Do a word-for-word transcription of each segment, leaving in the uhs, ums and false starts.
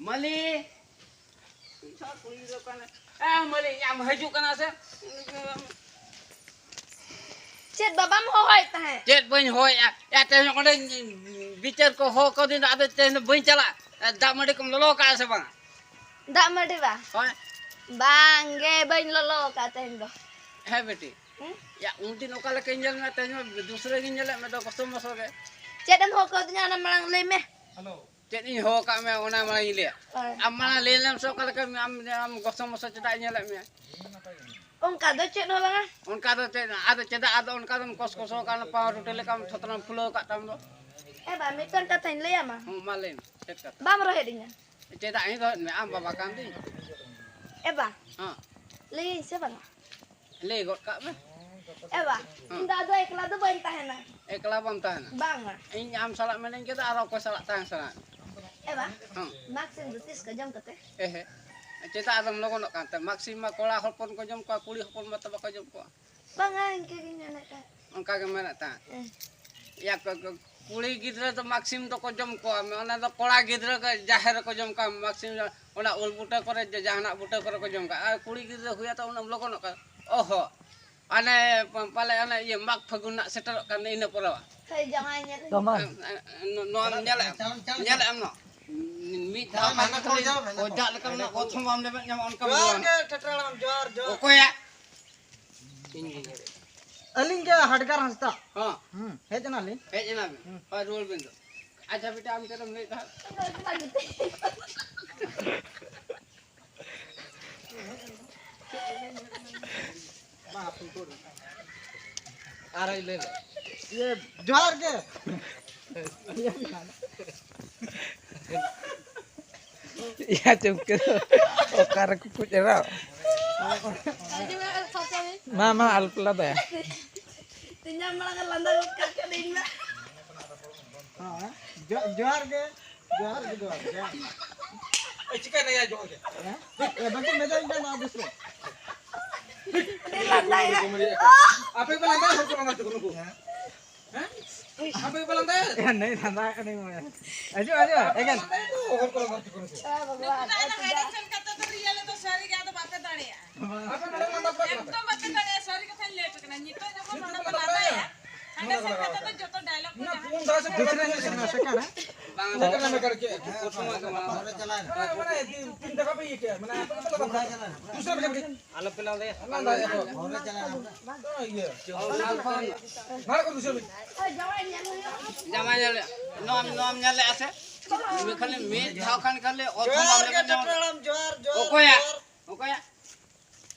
ᱢᱟᱹᱞᱤ᱾ ᱠᱩᱲᱤ ᱜᱤᱫᱽᱨᱟᱹ ᱠᱟᱱᱟ᱾ ᱮ, ᱢᱟᱹᱞᱤ, ᱟᱢ ᱦᱤᱡᱩᱜ ᱠᱟᱱᱟ ᱥᱮ? ᱪᱮᱫ ᱵᱟᱵᱟᱢ ᱦᱚᱦᱚᱭᱮᱫ ᱛᱟᱦᱮᱸᱫ? ᱪᱮᱫ ᱵᱟᱹᱧ ᱦᱚᱦᱚᱭᱮᱫᱼᱟ? ᱮ, ᱛᱮᱦᱮᱧ ᱚᱸᱰᱮ ᱵᱤᱪᱟᱹᱨ ᱠᱚ ᱦᱚᱦᱚ ᱠᱟᱹᱫᱤᱧ, ᱟᱫᱚ ᱛᱮᱦᱮᱧ ᱫᱚ ᱵᱟᱹᱧ ᱪᱟᱞᱟᱜᱼᱟ᱾ ᱮ, ᱫᱟᱜ ᱢᱟᱹᱰᱤ ᱠᱚᱢ ᱞᱚᱞᱚ ᱠᱟᱜᱼᱟ ᱥᱮ ᱵᱟᱝ? ᱫᱟᱜ ᱢᱟᱹᱰᱤ ᱵᱟ? ᱦᱳᱭ᱾ ᱵᱟᱝ ᱜᱮ, ᱵᱟᱹᱧ ᱞᱚᱞᱚ ᱟᱠᱟᱫ ᱛᱮᱦᱮᱧ ᱫᱚ᱾ ᱦᱮᱸ ᱵᱤᱴᱤ᱾ ᱦᱮᱸ? ᱭᱟ, ᱩᱱᱫᱤᱱ ᱚᱠᱟ ᱞᱮᱠᱟᱧ ᱧᱮᱞ ᱢᱮᱭᱟ, ᱛᱮᱦᱮᱧ ᱢᱟ ᱫᱩᱥᱨᱟᱹ ᱜᱤᱧ ᱧᱮᱞᱮᱫ ᱢᱮ ᱫᱚ, ᱜᱚᱥᱚ ᱢᱚᱥᱚ ᱜᱮ᱾ ᱪᱮᱫ ᱮᱢ ᱦᱚᱦᱚ ᱠᱟᱣᱫᱤᱧᱟ, ᱚᱱᱟ ᱢᱟᱲᱟᱝ ᱞᱟᱹᱭ ᱢᱮ᱾ ᱪᱮᱫ ᱤᱧ ᱦᱚᱦᱚ ᱠᱟᱜ ᱢᱮᱭᱟ, ᱚᱱᱟ ᱢᱟᱲᱟᱝ ᱤᱧ ᱞᱟᱹᱭᱟ᱾ ᱦᱳᱭ᱾ ᱟᱢ ᱢᱟᱲᱟᱝ ᱞᱟᱹᱭ ᱞᱮᱢ ᱥᱮ, ᱚᱠᱟ ᱞᱮᱠᱟ ᱟᱢ, ᱟᱢ ᱜᱚᱥᱚ ᱢᱚᱥᱚ ᱪᱮᱫᱟᱜ ᱤᱧ ᱧᱮᱞᱮᱫ ᱢᱮᱭᱟ? ᱚᱱᱠᱟ ᱫᱚ ᱪᱮᱫ ᱦᱚᱸ ᱵᱟᱝᱟ᱾ ᱚᱱᱠᱟ ᱫᱚ ᱪᱮᱫ, ᱟᱫᱚ ᱪᱮᱫᱟᱜ ᱟᱫᱚ ᱚᱱᱠᱟ ᱫᱚᱢ ᱠᱚᱥ ᱠᱚᱥᱚ ᱠᱟᱱᱟ, ᱯᱟᱣᱨᱩᱴᱤ ᱞᱮᱠᱟᱢ ᱛᱷᱚᱛᱨᱟᱢ ᱯᱷᱩᱞᱟᱹᱣ ᱠᱟᱜ ᱛᱟᱢ ᱫᱚ? ᱮ ᱵᱟ, ᱢᱤᱫᱴᱟᱝ ᱠᱟᱛᱷᱟᱧ ᱞᱟᱹᱭᱟᱢᱟ᱾ ᱦᱚᱸ, ᱢᱟ ᱞᱟᱹᱭ ᱢᱮ, ᱪᱮᱫ ᱠᱟᱛᱷᱟ? ᱵᱟᱢ ᱨᱚᱦᱮᱫ ᱤᱧᱟ᱾ ᱪᱮᱫᱟᱜ ᱤᱧ ᱨᱚᱦᱮᱫ ᱢᱮᱭᱟ? ᱟᱢ ᱵᱟᱵᱟ ᱠᱟᱱ ᱫᱩᱧ᱾ ᱮ ᱵᱟ, ᱦᱚᱸ᱾ ᱞᱟᱹᱭᱟᱹᱧ ᱥᱮ ᱵᱟᱝᱟ? ᱞᱟᱹᱭ ᱜᱚᱫ ᱠᱟᱜ ᱢᱮ᱾ ᱮ ᱵᱟ, ᱦᱚᱸ᱾ ᱤᱧ ᱫᱚ ᱟᱫᱚ ᱮᱠᱞᱟ ᱫᱚ ᱵᱟᱹᱧ ᱛᱟᱦᱮᱱᱟ᱾ ᱮᱠᱞᱟ ᱵᱟᱢ ᱛᱟᱦᱮᱱᱟ? ᱵᱟᱝᱟ᱾ ᱤᱧ ᱟᱢ ᱥᱟᱞᱟᱜ ᱢᱮᱱᱟᱹᱧ ᱠᱮᱫᱟ, ᱟᱨ ᱚᱠᱚᱭ ᱥᱟᱞᱟᱜ ᱛᱟᱦᱮᱸ ᱥᱟᱱᱟ? ᱮ ᱵᱟ, ᱦᱚᱸ᱾ ᱢᱟᱜᱽ ᱥᱤᱢ ᱫᱚ ᱛᱤᱥ ᱠᱚ ᱡᱚᱢ ᱠᱟᱛᱮ? ᱮ ᱦᱮᱸ᱾ ᱪᱮᱫᱟᱜ ᱟᱫᱚᱢ ᱞᱚᱜᱚᱱᱚᱜ ᱠᱟᱱᱛᱮ? ᱢᱟᱜᱽ ᱥᱤᱢ ᱢᱟ ᱠᱚᱲᱟ ᱦᱚᱯᱚᱱ ᱠᱚ ᱡᱚᱢ ᱠᱚᱣᱟ, ᱠᱩᱲᱤ ᱦᱚᱯᱚᱱ ᱢᱟ ᱛᱚ ᱵᱟᱠᱚ ᱡᱚᱢ ᱠᱚᱣᱟ᱾ ᱵᱟᱝᱟ, ᱤᱱᱠᱟᱹ ᱜᱤᱧ ᱢᱮᱱᱮᱫ ᱛᱟᱦᱮᱸᱫ᱾ ᱚᱱᱠᱟ ᱜᱮ ᱢᱮᱱᱮᱫ ᱛᱟᱦᱮᱸᱫ᱾ ᱦᱮᱸ᱾ ᱭᱟ, ᱠᱚ-, ᱠᱚ-, ᱠᱩᱲᱤ ᱜᱤᱫᱽᱨᱟᱹ ᱫᱚ ᱢᱟᱜᱽ ᱥᱤᱢ ᱫᱚᱠᱚ ᱡᱚᱢ ᱠᱚᱣᱟ, ᱚᱱᱟ ᱫᱚ ᱠᱚᱲᱟ ᱜᱤᱫᱽᱨᱟᱹ ᱜᱮ ᱡᱟᱦᱮᱨ ᱨᱮᱠᱚ ᱡᱚᱢ ᱠᱚᱣᱟ ᱢᱟᱜᱽ ᱥᱤᱢ ᱫᱚ, ᱚᱱᱟ ᱩᱞ ᱵᱩᱴᱟᱹ ᱠᱚᱨᱮ, ᱡᱟᱦᱟᱱᱟᱜ ᱵᱩᱴᱟᱹ ᱠᱚᱨᱮ ᱠᱚ ᱡᱚᱢ ᱠᱚᱣᱟ᱾ ᱟᱨ ᱠᱩᱲᱤ ᱜᱤᱫᱽᱨᱟᱹ ᱦᱩᱭᱟ ᱛᱚ ᱩᱱᱟᱹᱜ ᱮᱢ ᱞᱚᱜᱚᱱᱚᱜ ᱠᱟᱱᱟ᱾ ᱚᱦᱚ, ᱟᱞᱮ ᱯᱟ-, ᱯᱟᱞᱮ ᱚᱱᱮ ᱤᱭᱟᱹ ᱢᱟᱜᱽ ᱯᱷᱟᱹᱜᱩᱱ ᱨᱮᱱᱟᱜ ᱥᱮᱴᱮᱨᱚᱜ ᱠᱟᱱ ᱤᱱᱟᱹ ᱯᱚᱨᱮ᱾ ᱦᱳᱭ, ᱡᱟᱶᱟᱭ ᱧᱮᱞ᱾ ᱛᱟᱢᱟ᱾ ᱮ, ᱮ, ᱱᱚ-, ᱱᱚᱣᱟᱢ ᱧᱮᱞᱮᱫ ᱟᱢ? ᱧᱮᱞᱮᱫ ᱟᱢ ᱱᱚᱣᱟ? ᱢᱤᱫ ᱫᱷᱟᱣ ᱵᱟᱝ, ᱵᱟᱝ ᱦᱟᱱᱟ ᱠᱷᱟᱹᱞᱤ ᱠᱚ ᱡᱟᱣ ᱢᱮ, ᱦᱟᱱᱟ ᱠᱚ᱾ ᱚᱡᱟᱜ ᱞᱮᱠᱟ ᱢᱮᱱᱟᱜ, ᱚᱛ ᱦᱚᱸ ᱵᱟᱢ ᱞᱮᱵᱮᱫ ᱧᱟᱢᱟ, ᱚᱱᱠᱟ ᱡᱚᱦᱟᱨ ᱵᱩᱡᱷᱟᱹᱣᱟ᱾ ᱜᱮ, ᱴᱷᱮᱴᱨᱟᱲᱟᱢ, ᱡᱚᱦᱟᱨ, ᱡᱚᱦᱟᱨ᱾ ᱚᱠᱚᱭᱟᱜ? ᱤᱧ ᱜᱮ᱾ ᱟᱹᱞᱤᱧ ᱜᱮ ᱦᱟᱰᱜᱟᱨ ᱦᱟᱸᱥᱫᱟ᱾ ᱦᱚᱸ᱾ ᱦᱩᱸ, ᱦᱮᱡ ᱮᱱᱟᱞᱤᱧ᱾ ᱦᱮᱡ ᱮᱱᱟ ᱵᱤᱱ? ᱦᱩᱸ᱾ ᱦᱳᱭ, ᱨᱩᱣᱟᱹᱲ ᱵᱤᱱ ᱫᱚ᱾ ᱟᱪᱪᱷᱟ, ᱵᱮᱴᱟ, ᱟᱢ ᱪᱮᱫ ᱮᱢ ᱞᱟᱹᱭᱮᱫ ᱛᱟᱦᱮᱸᱫ? ᱟᱨ ᱞᱟᱹᱭ ᱢᱮ᱾ ᱤᱭᱟᱹ, ᱡᱚᱦᱟᱨ ᱜᱮ᱾ ᱭᱟ ᱪᱩᱢᱠᱤ ᱫᱚ ᱚᱠᱟ ᱨᱮᱠᱚ ᱠᱩᱡ ᱮᱨᱟ? ᱢᱟ, ᱢᱟ, ᱟᱞᱚᱯᱮ ᱞᱟᱸᱫᱟᱭᱟ᱾ ᱛᱮᱦᱮᱧᱟᱜ ᱢᱟᱲᱟᱝ ᱨᱮ ᱞᱟᱸᱫᱟ ᱜᱚᱫ ᱠᱟᱜ ᱠᱷᱟᱱ ᱤᱧ ᱢᱟ᱾ ᱦᱮᱸ, ᱡᱚ-, ᱡᱚᱦᱟᱨ ᱜᱮ, ᱡᱚᱦᱟᱨ ᱜᱮ, ᱡᱚᱦᱟᱨ ᱜᱮ᱾ ᱮ, ᱪᱤᱠᱟᱹᱭ ᱱᱟᱭᱟ ᱡᱚᱦᱟᱨ ᱜᱮ? ᱦᱮᱸ? ᱮ, ᱵᱟᱹᱠᱤ ᱢᱮᱡᱟᱡ ᱢᱮ ᱱᱚᱣᱟ ᱫᱤᱥᱚᱢ᱾ ᱩᱱᱤ ᱞᱟᱸᱫᱟᱭᱟ᱾ ᱟᱯᱮ ᱯᱮ ᱞᱟᱸᱫᱟᱭᱟ, ᱦᱚᱲ ᱠᱚ ᱞᱟᱸᱫᱟ ᱦᱚᱪᱚ ᱠᱚ ᱱᱩᱠᱩ᱾ ᱦᱮᱸ? ᱦᱮᱸ? ᱟᱯᱮ ᱜᱮᱯᱮ ᱞᱟᱸᱫᱟᱭᱟ? ᱮ, ᱱᱟᱹᱭ ᱞᱟᱸᱫᱟ ᱠᱟᱹᱱᱟᱹᱧ ᱢᱟ᱾ ᱦᱤᱡᱩᱜ, ᱦᱤᱡᱩᱜ, ᱮᱠᱮᱱ᱾ ᱞᱟᱸᱫᱟᱭᱟ ᱠᱚ, ᱦᱚᱲ ᱠᱚ ᱞᱟᱸᱫᱟ ᱦᱚᱪᱚ ᱠᱚᱣᱟ ᱥᱮ? ᱱᱩᱠᱩ ᱫᱚ ᱟᱫᱚ ᱦᱟᱱᱮ ᱥᱮᱱ ᱠᱟᱛᱮ ᱫᱚ ᱨᱤᱭᱮᱞ ᱫᱚ ᱥᱟᱹᱨᱤ ᱜᱮ ᱟᱫᱚ ᱵᱟᱯᱮ ᱫᱟᱲᱮᱭᱟᱜᱼᱟ᱾ ᱟᱯᱮ ᱱᱚᱰᱮ ᱞᱟᱸᱫᱟ ᱯᱮ ᱞᱟᱸᱫᱟᱭᱟ᱾ ᱮᱠᱫᱚᱢ ᱵᱟᱯᱮ ᱫᱟᱲᱮᱭᱟᱜᱼᱟ, ᱥᱟᱹᱨᱤ ᱠᱟᱛᱷᱟᱧ ᱞᱟᱹᱭ ᱟᱯᱮ ᱠᱟᱱᱟ᱾ ᱱᱤᱛᱚᱜ ᱡᱮᱢᱚᱱ ᱱᱤᱛᱚᱜ ᱱᱚᱰᱮ ᱯᱮ ᱯᱮ ᱞᱟᱸᱫᱟᱭᱟ᱾ ᱞᱟᱸᱫᱟᱭᱟ, ᱦᱟᱸᱰᱮ ᱥᱮᱱ ᱠᱟᱛᱮ ᱫᱚ ᱡᱚᱛᱚ ᱰᱟᱭᱞᱚᱜ ᱠᱚ ᱚᱱᱟ ᱡᱟᱦᱟᱸ ᱯᱩᱱ ᱫᱷᱟᱣ ᱥᱮ ᱯᱩᱱ ᱫᱷᱟᱣ ᱥᱮ ᱠᱟᱱᱟ᱾ ᱵᱟᱝ ᱥᱮᱠᱮᱱᱰ ᱨᱮ ᱢᱮᱠᱟᱨ ᱠᱮᱫ, ᱯᱩᱱ ᱥᱚᱢᱚᱭ ᱜᱮ ᱢᱟᱱᱟᱣ᱾ ᱢᱟᱱᱮ, ᱢᱟᱱᱮ, ᱛᱤᱱ, ᱛᱤᱱ ᱴᱟᱠᱟ ᱯᱮ ᱤᱭᱟᱹ ᱠᱮᱜᱼᱟ? ᱢᱟᱱᱮ, ᱟᱯᱮ ᱫᱚᱯᱮ ᱞᱟᱸᱫᱟ᱾ ᱫᱩᱥᱨᱟ ᱢᱮᱠᱟᱨ ᱠᱮᱫ᱾ ᱟᱞᱚ ᱯᱮ ᱞᱟᱸᱫᱟᱭᱟ᱾ ᱞᱟᱸᱫᱟᱭᱟ ᱠᱚ᱾ ᱦᱚᱨ ᱨᱮ ᱪᱟᱞᱟᱜ ᱟᱞᱮ᱾ ᱛᱚ, ᱤᱭᱟᱹ᱾ ᱢᱟᱨᱟᱜ ᱠᱚ ᱫᱩᱥᱨᱟ ᱢᱮᱠᱟᱨ᱾ ᱡᱟᱢᱟᱭ ᱧᱮᱞ, ᱱᱚᱣᱟᱢ, ᱱᱚᱣᱟᱢ ᱧᱮᱞ ᱞᱮᱜᱼᱟ ᱥᱮ? ᱢᱤᱫ ᱠᱷᱟᱹᱞᱤ ᱢᱤᱫ ᱫᱷᱟᱣ ᱠᱷᱟᱱ ᱠᱷᱟᱹᱞᱤ ᱚᱛ ᱦᱚᱸ ᱵᱟᱢ ᱡᱚᱦᱟᱨ ᱜᱮ ᱞᱮᱵᱮᱫ ᱧᱟᱢᱟ᱾ ᱴᱟᱴᱟ ᱦᱟᱲᱟᱢ, ᱡᱚᱦᱟᱨ, ᱡᱚᱦᱟᱨ, ᱚᱠᱚᱭᱟᱜ? ᱡᱚᱦᱟᱨ᱾ ᱚᱠᱚᱭᱟᱜ?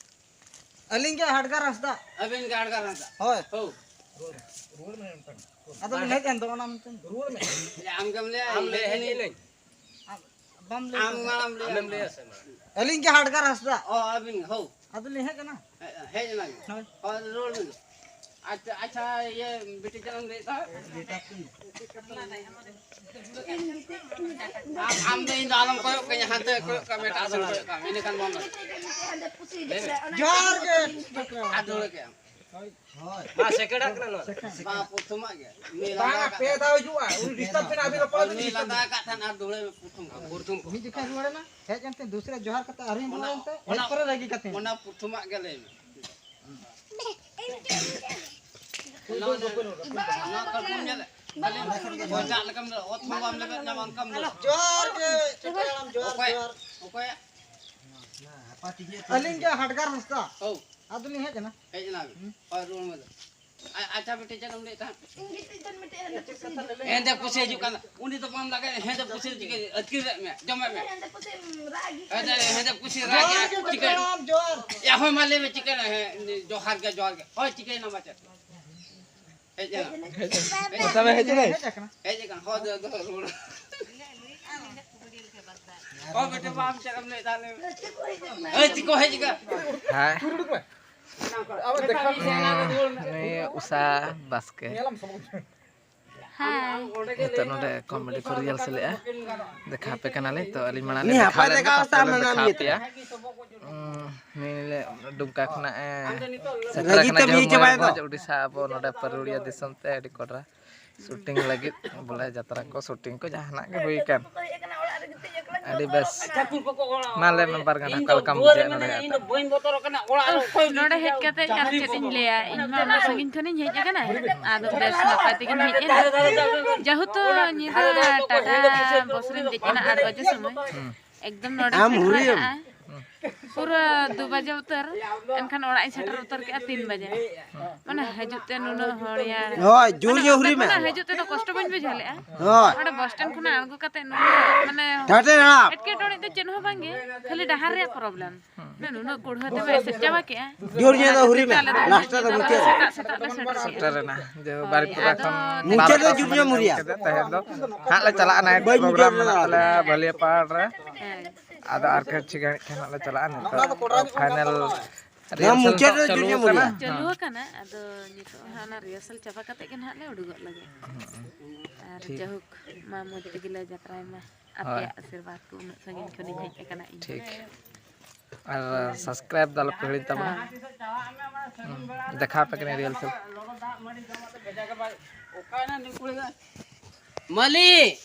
ᱟᱹᱞᱤᱧ ᱜᱮ ᱦᱟᱰᱜᱟᱨ ᱦᱟᱸᱥᱫᱟ᱾ ᱟᱹᱵᱤᱱ ᱜᱮ ᱦᱟᱰᱜᱟᱨ ᱦᱟᱸᱥᱫᱟ? ᱦᱳᱭ᱾ ᱦᱳ᱾ ᱟᱫᱚ ᱵᱤᱱ ᱦᱮᱡ ᱮᱱ ᱫᱚ ᱚᱱᱟ ᱢᱮᱱᱛᱮ᱾ ᱨᱩᱣᱟᱹᱲ ᱢᱮ᱾ ᱟᱢ ᱜᱮᱢ ᱞᱟᱹᱭᱟ, ᱟᱢ ᱤᱧ ᱞᱟᱹᱭ ᱞᱟᱹᱭ ᱦᱟᱹᱱᱤ᱾ ᱦᱟᱹᱱᱤ᱾ ᱟᱢ ᱵᱟᱢ ᱞᱟᱹᱭ ᱟᱢ ᱠᱟᱫᱟ᱾ ᱢᱟᱲᱟᱝ ᱞᱟᱹᱭ ᱟᱢᱮᱢ ᱞᱟᱹᱭᱟ ᱥᱮ ᱢᱟᱲᱟᱝ? ᱟᱹᱞᱤᱧ ᱜᱮ ᱦᱟᱰᱜᱟᱨ ᱦᱟᱸᱥᱫᱟ᱾ ᱚ, ᱟᱹᱵᱤᱱ ᱜᱮ, ᱦᱳ᱾ ᱟᱫᱚ ᱞᱤᱧ ᱦᱮᱡ ᱮᱱᱟ᱾ ᱦᱮᱡ, ᱦᱮᱡ ᱮᱱᱟ ᱵᱤᱱ᱾ ᱦᱳᱭ᱾ ᱦᱳᱭ, ᱨᱩᱣᱟᱹᱲ ᱵᱤᱱ᱾ ᱟᱪᱪᱷᱟ, ᱟᱪᱪᱷᱟ, ᱤᱭᱟᱹ, ᱵᱤᱴᱤ ᱪᱮᱫ ᱮᱢ ᱞᱟᱹᱭᱮᱫ ᱛᱟᱦᱮᱸᱫ? ᱟᱢ, ᱟᱢ ᱫᱚ ᱤᱧ ᱫᱚ ᱟᱞᱚᱢ ᱠᱚᱭᱚᱜ ᱠᱟᱹᱧᱟ, ᱦᱟᱱᱛᱮ ᱠᱚᱭᱚᱜ ᱠᱟᱜ ᱢᱮ, ᱮᱴᱟᱜ ᱥᱮᱫ ᱠᱚᱭᱚᱜ ᱠᱟᱜ ᱢᱮ, ᱤᱱᱟᱹ ᱠᱷᱟᱱ ᱵᱚᱱᱫᱚ᱾ ᱞᱟᱹᱭ ᱢᱮ᱾ ᱡᱚᱦᱟᱨ ᱜᱮ᱾ ᱟᱨ ᱫᱩᱦᱲᱟᱹ ᱠᱮᱜ ᱟᱢ᱾ ᱦᱳᱭ᱾ ᱢᱟ, ᱥᱮᱠᱮᱱᱰ ᱠᱟᱱᱟ ᱱᱚᱣᱟ ᱫᱚ᱾ ᱵᱟᱝ, ᱯᱨᱚᱛᱷᱚᱢᱟᱜ ᱜᱮ᱾ ᱩᱱᱤ ᱵᱟᱝᱟ, ᱞᱟᱸᱫᱟ ᱯᱮ ᱫᱷᱟᱣ ᱦᱤᱡᱩᱜᱼᱟ, ᱩᱱᱤ ᱰᱤᱥᱴᱟᱵ ᱵᱮᱱᱟ, ᱟᱹᱵᱤᱱ ᱨᱚᱯᱚᱲ ᱟᱹᱵᱤᱱ ᱩᱱᱤ ᱞᱟᱸᱫᱟ ᱟᱠᱟᱫ ᱛᱟᱦᱮᱱ ᱟᱨ ᱫᱩᱦᱲᱟᱹ ᱯᱨᱚᱛᱷᱚᱢ ᱠᱚ, ᱯᱨᱚᱛᱷᱚᱢ ᱠᱚ᱾ ᱢᱤᱫ ᱡᱚᱠᱷᱟ ᱨᱩᱣᱟᱹᱲ ᱮᱱᱟ, ᱦᱮᱡ ᱮᱱᱛᱮ ᱫᱩᱥᱨᱟ ᱡᱚᱦᱟᱨ ᱠᱟᱛᱮ ᱟᱨᱦᱚᱸ ᱚᱱᱟ, ᱨᱩᱣᱟᱹᱲ ᱮᱱᱛᱮ, ᱦᱮᱡ ᱚᱱᱟ, ᱯᱚᱨᱮ ᱨᱟᱹᱜᱤ ᱠᱟᱛᱮ᱾ ᱚᱱᱟ ᱯᱨᱚᱛᱷᱚᱢᱟᱜ ᱜᱮ ᱞᱟᱹᱭ ᱢᱮ᱾ ᱱᱚᱣᱟ, ᱱᱚᱣᱟ, ᱱᱚᱣᱟ ᱠᱟᱨᱴᱩᱱ ᱧᱮᱞ ᱠᱷᱟᱹᱞᱤ ᱵᱚᱡᱟᱜ ᱞᱮᱠᱟᱢ ᱧᱮᱞ, ᱚᱛ ᱦᱚᱸ ᱵᱟᱢ ᱞᱮᱵᱮᱫ ᱧᱟᱢᱟ, ᱚᱱᱠᱟᱢ ᱧᱮᱞ᱾ ᱡᱚᱦᱟᱨ ᱜᱮ, ᱪᱮᱴᱮ ᱦᱟᱲᱟᱢ, ᱡᱚᱦᱟᱨ, ᱚᱠᱚᱭ? ᱡᱚᱦᱟᱨ᱾ ᱚᱠᱚᱭ? ᱟᱹᱞᱤᱧ ᱜᱮ ᱦᱟᱰᱜᱟᱨ ᱦᱟᱸᱥᱫᱟ᱾ ᱦᱳ᱾ ᱟᱫᱚ ᱞᱤᱧ ᱦᱮᱡ ᱮᱱᱟ᱾ ᱦᱮᱡ ᱮᱱᱟ ᱵᱤᱱ? ᱦᱩᱸ᱾ ᱦᱳᱭ, ᱨᱩᱣᱟᱹᱲ ᱢᱮ᱾ ᱟ-, ᱟᱪᱪᱷᱟ, ᱵᱤᱴᱤ, ᱪᱮᱫ ᱮᱢ ᱞᱟᱹᱭᱮᱫ ᱛᱟᱦᱮᱸᱫ? ᱤᱧ ᱜᱤᱛᱤᱡ ᱫᱚ ᱢᱤᱫᱴᱮᱡ ᱦᱮᱸᱫᱮ ᱯᱩᱥᱤ ᱦᱤᱡᱩᱜ ᱠᱟᱱᱟ᱾ ᱩᱱᱤ ᱫᱚ ᱵᱟᱢ ᱞᱟᱜᱟᱭᱟ, ᱦᱮᱸᱫᱮ ᱯᱩᱥᱤ ᱪᱤᱠᱟᱹ ᱟᱹᱛᱠᱤᱨ ᱨᱮ ᱢᱮ, ᱡᱚᱢᱮ ᱢᱮ᱾ ᱦᱮᱸᱫᱮ ᱯᱩᱥᱤ ᱨᱟᱜ ᱜᱮ ᱡᱚᱦᱟᱨ ᱜᱮ, ᱪᱤᱠᱟᱹᱭ? ᱦᱟᱲᱟᱢ, ᱡᱚᱦᱟᱨ᱾ ᱭᱟ, ᱦᱳᱭ, ᱢᱟ ᱞᱟᱹᱭ ᱢᱮ, ᱪᱤᱠᱟᱹᱭ ᱱᱟ? ᱦᱮᱸ, ᱡᱚᱦᱟᱨ ᱜᱮ, ᱡᱚᱦᱟᱨ ᱜᱮ᱾ ᱦᱳᱭ, ᱪᱤᱠᱟᱹᱭ ᱱᱟ, ᱢᱟ ᱪᱮᱫ? ᱦᱮᱡ ᱮᱱᱟ᱾ ᱦᱮᱡ ᱟᱠᱟᱱᱟ᱾ ᱦᱮᱡ ᱟᱠᱟᱱᱟ᱾ ᱦᱳᱭ, ᱫᱚ, ᱫᱚ, ᱨᱩᱣᱟᱹᱲ᱾ ᱦᱳᱭ, ᱵᱮᱴᱟ, ᱵᱟ, ᱟᱢ ᱪᱮᱫ ᱮᱢ ᱞᱟᱹᱭᱮᱫ ᱛᱟᱦᱞᱮ? ᱦᱮᱸ, ᱪᱮᱫ ᱠᱚ ᱦᱮᱡ ᱟᱠᱟᱱᱟ? ᱦᱮᱸ᱾ ᱟᱵᱚ ᱫᱮᱠᱷᱟ ᱱᱩᱭ ᱩᱥᱟ ᱵᱟᱥᱠᱮ᱾ ᱦᱮᱸ᱾ ᱱᱤᱛᱚᱜ ᱱᱚᱰᱮ ᱠᱚᱢᱮᱰᱤ ᱠᱚ ᱨᱤᱦᱟᱨᱥᱮᱞᱮᱜᱼᱟ᱾ ᱫᱮᱠᱷᱟᱣ ᱟᱯᱮ ᱠᱟᱱᱟᱞᱮ᱾ ᱛᱚ ᱟᱹᱞᱤᱧ ᱢᱟᱲᱟᱝ ᱞᱤᱧ ᱫᱮᱠᱷᱟᱣ ᱞᱮᱱ ᱜᱮ, ᱛᱟᱨᱯᱚᱨᱮ ᱞᱤᱧ ᱫᱮᱠᱷᱟᱣ ᱟᱯᱮᱭᱟ᱾ ᱩᱸ, ᱱᱩᱭ ᱞᱮ ᱰᱩᱢᱠᱟ ᱠᱷᱚᱱᱟᱜ ᱮ ᱥᱮᱴᱮᱨ ᱟᱠᱟᱱᱟ ᱡᱮᱢᱚᱱ ᱢᱚᱭᱩᱨᱵᱷᱚᱸᱡᱽ, ᱩᱰᱤᱥᱟ, ᱟᱵᱚ ᱱᱚᱰᱮ ᱯᱟᱹᱨᱩᱲᱤᱭᱟᱹ ᱫᱤᱥᱚᱢ ᱛᱮ ᱟᱹᱰᱤ ᱠᱚᱰᱨᱟ᱾ ᱥᱩᱴᱤᱝ ᱞᱟᱹᱜᱤᱫ ᱵᱚᱞᱮ ᱡᱟᱛᱨᱟ ᱠᱚ ᱥᱩᱴᱤᱝ ᱠᱚ ᱡᱟᱦᱟᱱᱟᱜ ᱜᱮ ᱦᱩᱭ ᱠᱟᱱ᱾ ᱟᱹᱰᱤ ᱵᱮᱥ᱾ ᱢᱟ ᱞᱟᱹᱭ ᱢᱮ ᱵᱟᱨ ᱜᱟᱱ ᱚᱠᱟ ᱞᱮᱠᱟᱢ ᱵᱩᱡᱷᱟᱹᱣᱮᱫ ᱱᱚᱰᱮ? ᱱᱚᱰᱮ ᱦᱮᱡ ᱠᱟᱛᱮ ᱟᱨ ᱪᱮᱫ ᱤᱧ ᱞᱟᱹᱭᱟ, ᱤᱧ ᱢᱟ ᱩᱱᱟᱹᱜ ᱥᱟᱺᱜᱤᱧ ᱠᱷᱚᱱᱤᱧ ᱦᱮᱡ ᱟᱠᱟᱱᱟ᱾ ᱟᱫᱚ ᱵᱮᱥ ᱱᱟᱯᱟᱭ ᱛᱮᱜᱤᱧ ᱦᱮᱡ ᱮᱱᱟ᱾ ᱡᱮᱦᱮᱛᱩ ᱧᱤᱫᱟᱹ ᱴᱟᱴᱟ ᱵᱟᱥ ᱨᱤᱧ ᱫᱮᱡ ᱮᱱᱟ ᱟᱴ ᱵᱟᱡᱮ ᱥᱚᱢᱚᱭ᱾ ᱮᱠᱫᱚᱢ ᱱᱚᱰᱮ ᱟᱢ ᱥᱮᱴᱮᱨ ᱦᱩᱨᱤᱭᱟᱹᱢ᱾ ᱞᱟᱜᱟᱜᱼᱟ᱾ ᱯᱩᱨᱟᱹ ᱫᱩ ᱵᱟᱡᱮ ᱩᱛᱟᱹᱨ, ᱮᱱᱠᱷᱟᱱ ᱚᱲᱟᱜ ᱤᱧ ᱥᱮᱴᱮᱨ ᱩᱛᱟᱹᱨ ᱠᱮᱜᱼᱟ ᱛᱤᱱ ᱵᱟᱡᱮ᱾ ᱢᱟᱱᱮ ᱦᱤᱡᱩᱜ ᱛᱮ ᱱᱩᱱᱟᱹᱜ ᱦᱚᱲ ᱭᱟ᱾ ᱦᱳᱭ, ᱡᱳᱨ ᱧᱚᱜ ᱦᱩᱨᱤ ᱢᱮ᱾ ᱠᱷᱚᱱᱟᱜ ᱦᱤᱡᱩᱜ ᱛᱮᱫᱚ ᱠᱚᱥᱴᱚ ᱵᱟᱹᱧ ᱵᱩᱡᱷᱟᱹᱣ ᱞᱮᱜᱼᱟ᱾ ᱦᱳᱭ᱾ ᱚᱸᱰᱮ ᱵᱟᱥ ᱥᱴᱮᱱᱰ ᱠᱷᱚᱱᱟᱜ ᱟᱬᱜᱚ ᱠᱟᱛᱮ ᱱᱩᱱᱟᱹᱜ ᱢᱟᱱᱮ ᱴᱟᱴᱮ ᱨᱟᱯ᱾ ᱮᱴᱠᱮᱴᱚᱬᱮ ᱫᱚ ᱪᱮᱫ ᱦᱚᱸ ᱵᱟᱝᱜᱮ, ᱠᱷᱟᱹᱞᱤ ᱰᱟᱦᱟᱨ ᱨᱮᱭᱟᱜ ᱯᱨᱚᱵᱞᱮᱢ᱾ ᱢᱟᱱᱮ ᱱᱩᱱᱟᱹᱜ ᱠᱩᱲᱦᱟᱹ ᱛᱮᱢ ᱮᱥᱮᱫ ᱪᱟᱵᱟ ᱠᱮᱜᱼᱟ᱾ ᱡᱳᱨ ᱧᱚᱜ ᱫᱚ ᱦᱩᱨᱤ ᱢᱮ᱾ ᱟᱞᱮ ᱫᱚ ᱞᱟᱥᱴ ᱨᱮᱫᱚ ᱢᱩᱪᱟᱹᱫ ᱨᱮ᱾ ᱥᱮᱛᱟᱜ ᱥᱮᱛᱟᱜ ᱞᱮ ᱥᱮᱴᱮᱨ ᱠᱮᱜᱼᱟ᱾ ᱥᱮᱴᱮᱨᱮᱱᱟ᱾ ᱡᱮ ᱦᱳᱭ, ᱵᱟᱨᱤᱯᱩᱨᱟ ᱟᱫᱚ ᱠᱷᱚᱱ ᱢᱩᱪᱟᱹᱫ ᱨᱮ ᱡᱳᱨ ᱧᱚᱜ ᱮᱢ ᱦᱩᱨᱤᱭᱟ᱾ ᱛᱮᱦᱮᱧ ᱫᱚ ᱦᱟᱸᱜ ᱞᱮ ᱪᱟᱞᱟᱜᱼᱟ, ᱱᱟᱭᱤᱴ ᱵᱟᱹᱧ ᱯᱨᱳᱜᱨᱟᱢ ᱵᱩᱡᱷᱟᱹᱣ ᱢᱮᱱᱟᱜ ᱞᱮᱫᱟ᱾ ᱛᱟᱞᱮᱭᱟ ᱵᱟᱹᱞᱤᱭᱟᱹᱯᱟᱲ ᱨᱮ᱾ ᱦᱮᱸ᱾ ᱟᱫᱚ ᱟᱨ ᱠᱤᱪᱷᱩ ᱜᱷᱟᱹᱲᱤᱡ ᱠᱷᱟᱱ ᱦᱟᱸᱜ ᱞᱮ ᱪᱟᱞᱟᱜᱼᱟ᱾ ᱱᱤᱛᱚᱜ ᱯᱷᱟᱭᱱᱟᱞ ᱱᱚᱣᱟ ᱨᱤᱦᱟᱨᱥᱟᱞ ᱢᱩᱪᱟᱹᱫ ᱨᱮ ᱪᱟᱹᱞᱩ ᱡᱳᱨ ᱧᱚᱜ ᱟᱠᱟᱱᱟ᱾ ᱦᱩᱨᱤᱭᱟ᱾ ᱪᱟᱹᱞᱩ ᱟᱠᱟᱱᱟ, ᱟᱫᱚ ᱱᱤᱛᱚᱜ ᱦᱟᱸᱜ ᱚᱱᱟ ᱨᱤᱦᱟᱨᱥᱟᱞ ᱪᱟᱵᱟ ᱠᱟᱛᱮ ᱜᱮ ᱱᱟᱦᱟᱜ ᱞᱮ ᱩᱰᱩᱠᱚᱜ ᱞᱟᱹᱜᱤᱫ᱾ ᱟᱨ ᱴᱷᱤᱠ᱾ ᱡᱟᱭᱦᱳᱠ, ᱢᱟ ᱢᱚᱡᱽ ᱛᱮᱜᱮ ᱞᱮ ᱡᱟᱛᱨᱟᱭ ᱢᱟ᱾ ᱦᱳᱭ᱾ ᱟᱯᱮᱭᱟᱜ ᱟᱥᱤᱨᱵᱟᱫᱽ ᱠᱚ ᱩᱱᱟᱹᱜ ᱥᱟᱺᱜᱤᱧ ᱠᱷᱚᱱᱤᱧ ᱦᱮᱡ ᱟᱠᱟᱱᱟ ᱤᱧ᱾ ᱴᱷᱤᱠ᱾ ᱟᱨ ᱥᱟᱵᱥᱠᱨᱟᱭᱤᱵ ᱫᱚ ᱟᱞᱚᱯᱮ ᱦᱤᱲᱤᱧ ᱛᱟᱵᱚᱱᱟ᱾ ᱦᱮᱸ᱾ ᱦᱩᱸ, ᱫᱮᱠᱷᱟᱣ ᱟᱯᱮ ᱠᱟᱹᱱᱟᱹᱧ ᱨᱤᱦᱟᱨᱥᱟᱞ᱾ ᱢᱟᱹᱞᱤᱠ!